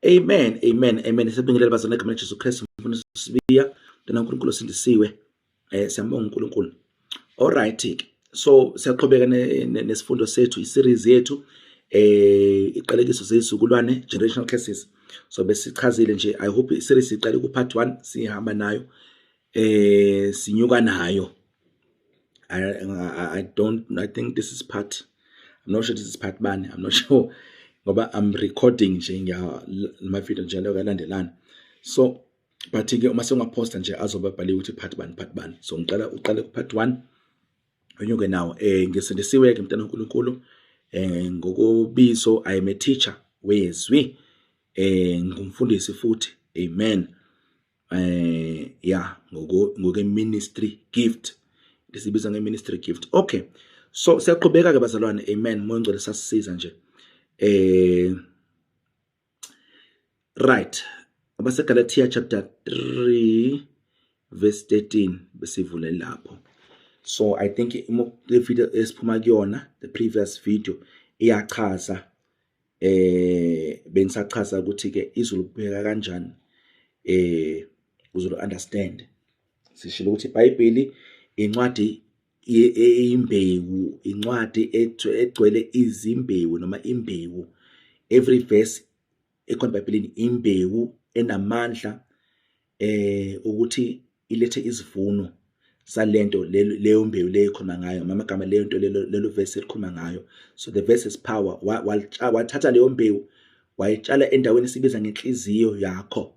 Amen, amen, amen. Sibingelele bazalwane egameni likaJesu Kristu, mfundisi Sibiya, mntana uNkulunkulu osindisiwe. Siyambonga uNkulunkulu. All right ke. So siyaqhubeka nesifundo sethu, i-series yethu iqalekiso zezizukulwane, generational curses. So besichazile nje, I hope i-series iqale ku part 1, sihamba nayo. Sinyuka nayo. I don't I think this is part, I'm not sure this is part bani, I'm not sure ngoba I'm recording nje ngiya ma video nje kalandelana. So but ke uma sengaposta nje azobe abhaliwe ukuthi part bani, part bani. So ngiqala uqale ku part 1 unyuke nawo. Ngisindisiwe ke, mntana uNkulunkulu, ngokubizo. I am a teacher wezwi, ngumfundisi futhi, amen. Yeah, ngoke ministry gift, lesibiza nge ministry gift. Okay, so siyaqhubeka ke bazalwane, amen. Moya Ongcwele sasisiza nje. Right, abaseGalatia chapter 3 verse 13 besivule lapho. So I think le video esiphuma kuyona, the previous video, iyachaza, bengisachaza ukuthi ke izulu kubheka kanjani uzulu understand. Sishilo ukuthi iBhayibheli incwadi eyimbewu, incwadi egcwele izimbewu noma imbewu. Every verse ekhona eBhayibhelini imbewu enamandla ukuthi ilethe isivuno salento leyo mbewu leyo ekhuluma ngayo, amagama leyo nto lelo verse elikhuluma ngayo. So the verse is power. Wathatha leyo mbewu, wayitshala endaweni esibiza ngenhliziyo yakho,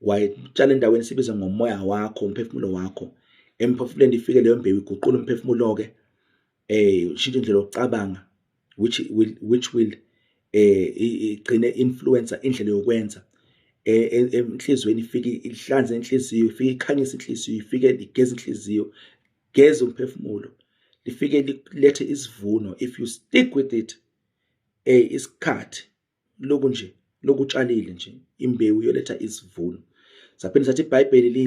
wayitshala endaweni esibiza ngomoya wakho, umphefumulo wakho. Emphefumulweni ifike leyo mbewu, iguqula umphefumulo ke, ushintshe indlela yokucabanga, which will igcine influence indlela yokwenza. Enhliziyweni ifike ihlanze inhliziyo, ifike ikhanyise inhliziyo, ifike igeze inhliziyo, geze umphefumulo, lifike lilethe isivuno if you stick with it. Isikhathi lokhu nje lokutshalile nje imbewu yoletha isivuno. Saphinde sathi iBhayibheli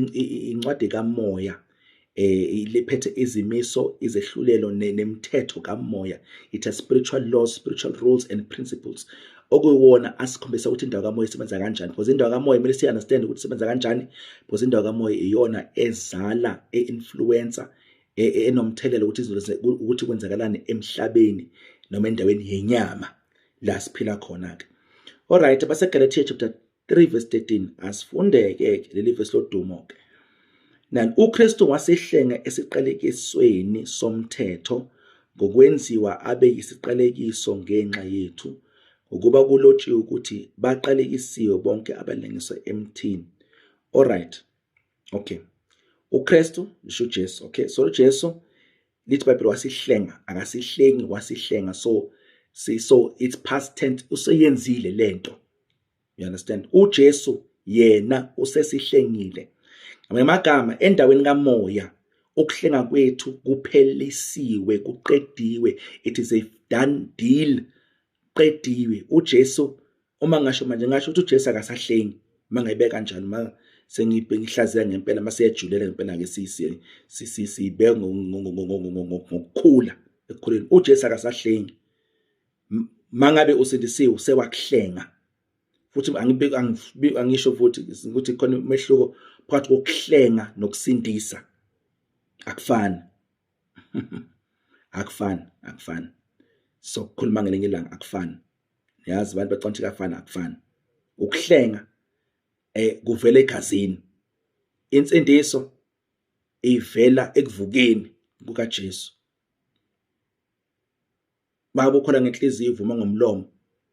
incwadi kamoya, liphethe izimiso, izehlulelo nemithetho kamoya. It has spiritual laws, spiritual rules and principles, okuyiwona asikhombisa ukuthi indawo kamoya isebenza kanjani, because indawo kamoya kumele siyi-understand ukuthi isebenza kanjani, because indawo kamoya iyona ezala, e-influencer, enomthelela ukuthi izinto, ukuthi kwenzakalani emhlabeni noma endaweni yenyama la siphila khona ke. Alright, baseGalatia chapter 3 verse 13, asifundeke ke leli verse lodumo ke. Nani uKristu wasihlenga esiqalekisweni somthetho ngokwenziwa abe yisiqalekiso ngenxa yethu, ngokuba kulotshiwe ukuthi baqalekisiwe bonke abalengiswa emthini. Alright, okay, uKristu lisho uJesu. Okay, so uJesu, lithi iBhayibheli, wasihlenga, akasihlengi, wasihlenga. So it's past tense, useyenzile lento, you understand? UJesu yena usesihlengile. Ngamagama, endaweni kamoya ukuhlenga kwethu kuphelisiwe, kuqediwe. It is a done deal, qediwe. UJesu, uma ngasho manje, ngasho ukuthi uJesu akasahlengi, mangayibeka kanjalo, ma sengihlaziya ngempela, mase yajulela ngempela ke, sibeka ngokukhula ekukhuleni, uJesu akasahlengi. Mangabe usindisiwe, sewakuhlenga. Futhi angibeki, angisho futhi ukuthi khona umehluko phakathi kokuhlenga nokusindisa. Akufani, akufani, akufani. So kukhuluma ngelinye ilanga, akufani. Yazi abantu bacabanga ukuthi kuyafana, akufani. Ukuhlenga kuvela egazini, insindiso ivela ekuvukeni kukaJesu. Mabe ukholwa ngenhliziyo, uvuma ngomlomo,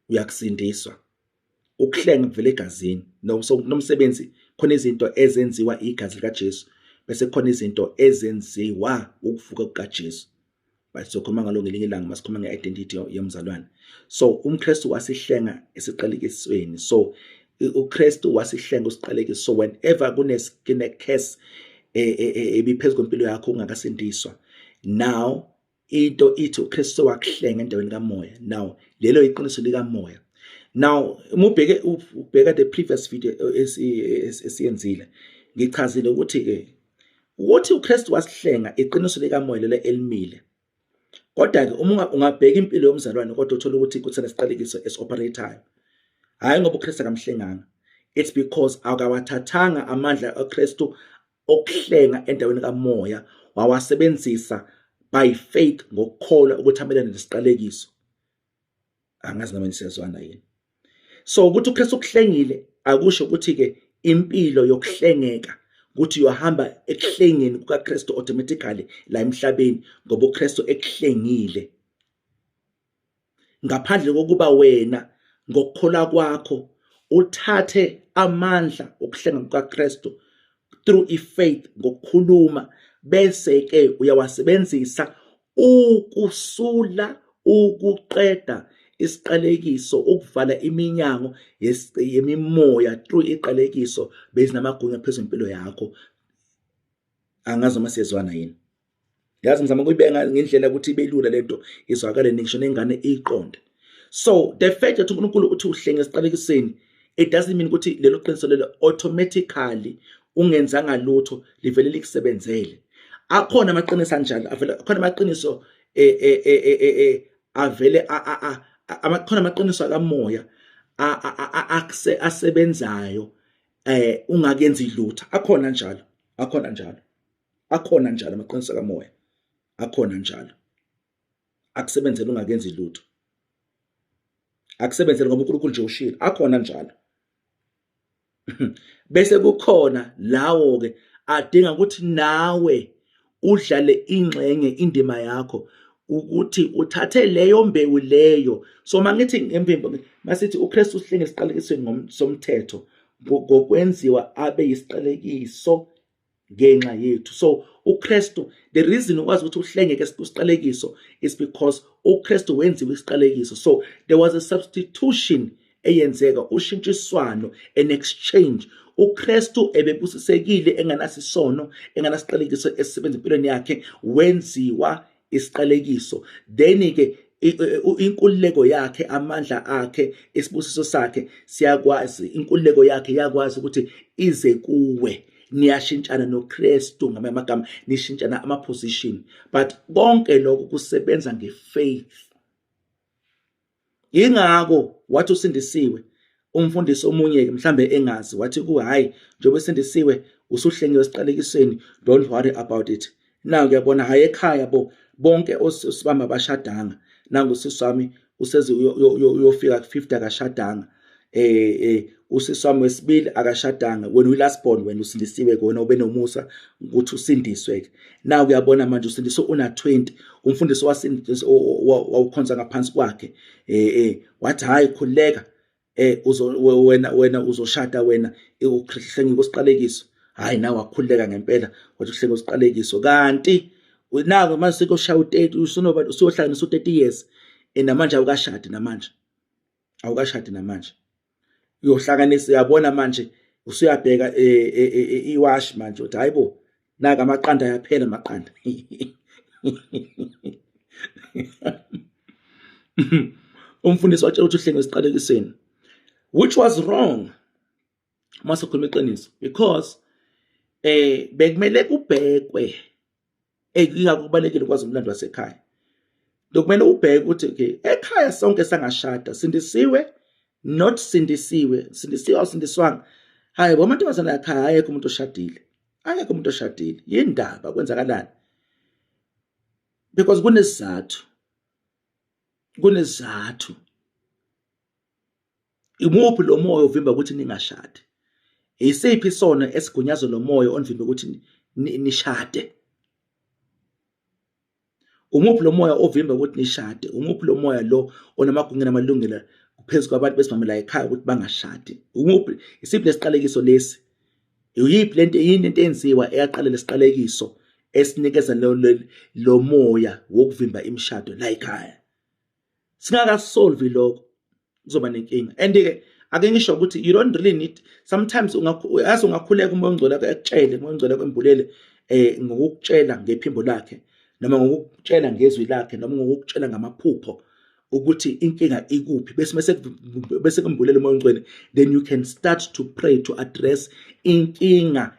uyakusindiswa. Ukuhlenga kuvela egazini. No, so kunomsebenzi, khona izinto ezenziwa igazi likaJesu, bese khona izinto ezenziwa ukuvuka kukaJesu, but sokhuluma ngalo ngelinye ilanga masikhuluma nge-identity yomzalwane. So umKristu wasihlenga esiqalekisweni. So uKristu wasihlenga usiqalekiso. So whenever kune curse ebiphezu kwempilo yakho ungakasindiswa, now into ithi uKristu wakuhlenga endaweni kamoya. Now lelo iqiniso likamoya. Now uma ubheke, ubheka the previous video esiyenzile, ngichazile ukuthi ke ukuthi uKristu wasihlenga, iqiniso likamoya lelo elimile. Kodwa ke uma ungabheka impilo yomzalwane kodwa uthola ukuthi kusenesiqalekiso esi-operate-ayo. Hhayi ngoba uKristu akamhlenganga, it's because akawathathanga amandla kaKristu okuhlenga endaweni kamoya, wawasebenzisa by faith, ngokukholwa ukuthi amelane nesiqalekiso. Angazi noma nisiyazwana yini. So ukuthi uKristu ukuhlengile akusho ukuthi ke impilo yokuhlengeka ukuthi uyohamba ekuhlengeni kukaKristu automatically la emhlabeni ngoba uKristu ekuhlengile, ngaphandle kokuba wena ngokukholwa kwakho uthathe amandla okuhlenga kukaKristu through i-faith, ngokukhuluma, bese ke uyawasebenzisa ukusula, ukuqeda isiqalekiso, ukuvala iminyango yemimoya through iqalekiso bezinamagunya phezu kwempilo yakho. Angazi noma siyezwana yini. Yazi ngizama ukuyibeka ngendlela ukuthi ibe lula lento, izwakale ngisho nengane iyiqonde. So the fact that uNkulunkulu uthi uhlenge esiqalekiseni, it doesn't mean ukuthi lelo qiniso lelo automatically ungenzanga lutho livele likusebenzele. Akhona amaqiniso anjalo, avele akhona amaqiniso avele akhona amaqiniso akamoya asebenzayo ungakenzi lutho. Akhona njalo, akhona njalo, akhona njalo amaqiniso kamoya, akhona njalo akusebenzele ungakenzi lutho, akusebenzele ngoba uNkulunkulu nje ushilo, akhona njalo. Bese kukhona lawo ke adinga ukuthi nawe udlale ingxenye, indima yakho, ukuthi uthathe leyo mbewu leyo. So mangithi ngemvimbo, masithi uKristu usihlenge esiqalekisweni somthetho ngokwenziwa abe yisiqalekiso ngenxa yethu. So uKristu, the reason ukwazi ukuthi uhlengeke isiqalekiso is because uKristu wenziwe isiqalekiso. So there was a substitution eyenzeka, ushintshiswano, an exchange. uKristu ebebusisekile, enganasisono, enganasiqalekiso esisebenza empilweni yakhe, wenziwa isiqalekiso. Then ke inkululeko yakhe, amandla akhe, isibusiso sakhe siyakwazi, inkululeko yakhe yakwazi ukuthi ize kuwe. Niyashintshana noKristu, ngamanye amagama nishintshana ama position, but konke lokho kusebenza ngefaith. Ingakho wathi usindisiwe umfundisi omunye ke, mhlambe engazi, wathi ku hayi, njengoba usindisiwe usuhlengiwe esiqalekisweni, don't worry about it. Now ngiyabona hayi ekhaya bo bonke osibamba abashadanga, nangu usisi wami useze uyofika ku50 akashadanga, usisi wami wesibili akashadanga. Wena uyi last born, wena usindisiwe ke, wena ube nomusa ukuthi usindiswe ke. Now uyabona manje usindiswe una 20. Umfundisi wasindiswa wawukhonza ngaphansi kwakhe wathi hayi, khuleka, uzo wena uzoshada, wena uhlengile kwesiqalekiso. Hayi, nawe wakhululeka ngempela, wathi uhlenge isiqalekiso. Kanti naku manje sekuyoshaya u30, usunoba usuyohlanganisa u30 years, namanje awukashadi, namanje awukashadi, namanje uyohlanganisa. Uyabona manje usuyabheka iwashi manje, uthi hayibo, naka amaqanda ayaphela amaqanda. Umfundisi watshela ukuthi uhlenge esiqalekisweni, which was wrong mase khuluma iqiniso, because bekumele kubhekwe, ingakho kubalekile ukwazi umlando wasekhaya. Lokumele ubheke ukuthi okay, ekhaya sonke sangashada, sindisiwe, not sindisiwe, sindisiwe, awusindiswanga. Hayi bo, amantombazane ekhaya ayekho umuntu oshadile, akekho umuntu oshadile. Yindaba, kwenzakalani? Because kunesizathu, kunesizathu. Imuphi lo moya ovimba ukuthi ningashadi? Isiphi isono esigunyaza lo moya onivimba ukuthi nishade? Umuphi lo moya ovimba ukuthi nishade? Umuphi lo moya lo onamagunya namalungelo phezu kwabantu besimame la ekhaya ukuthi bangashadi? Umuphi, isiphi lesiqalekiso lesi? Uyiphi lento, yini into enziwa eyaqala lesiqalekiso esinikeza lo moya wokuvimba imishado la ekhaya? Singakasolve lokho kuzoba nenkinga. And ke ake ngisho ukuthi you don't really need, sometimes ungayazi ungakhuleka, uMoya oNgcwele akutshele, uMoya oNgcwele kwembulele ngokukutshela ngephimbo lakhe, noma ngokukutshela ngezwi lakhe, noma ngokukutshela ngamaphupho ukuthi inkinga ikuphi, bese kumbulela uMoya oNgcwele, then you can start to pray to address inkinga.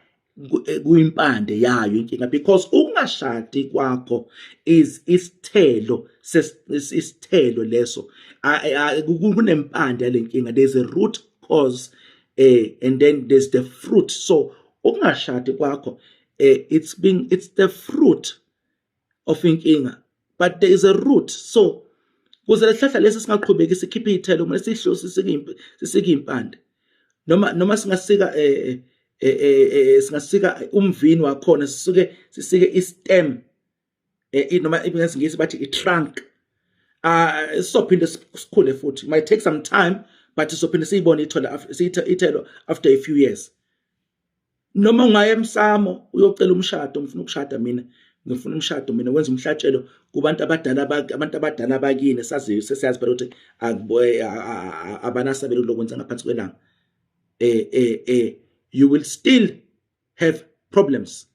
Kuyimpande yayo inkinga, because ukungashadi kwakho is isithelo, isithelo leso. Kunempande yalenkinga. There's a root cause and then there's the fruit. So ukungashadi kwakho, it's the fruit of inkinga, but there is a root. So kuze lesihlahla lesi singaqhubeki sikhiphe iy'thelo, kumele sihlose, sisike impande, noma singasika umvini wakhona, sisuke sisike istem, noma ngesiNgisi bathi i-trunk. Sizophinde sikhule futhi. Might take some time, but sizophinde siyibone ithole ithelo after a few years. Noma ungaya emsamo uyocela umshado, "Ngifuna ukushada mina, ngifuna umshado mina," wenza umhlatshelo kubantu abadala, abantu abadala bakini, saziyo, sesiyazi phela ukuthi abanasabelo lokwenza ngaphansi kwelanga, you will still have problems.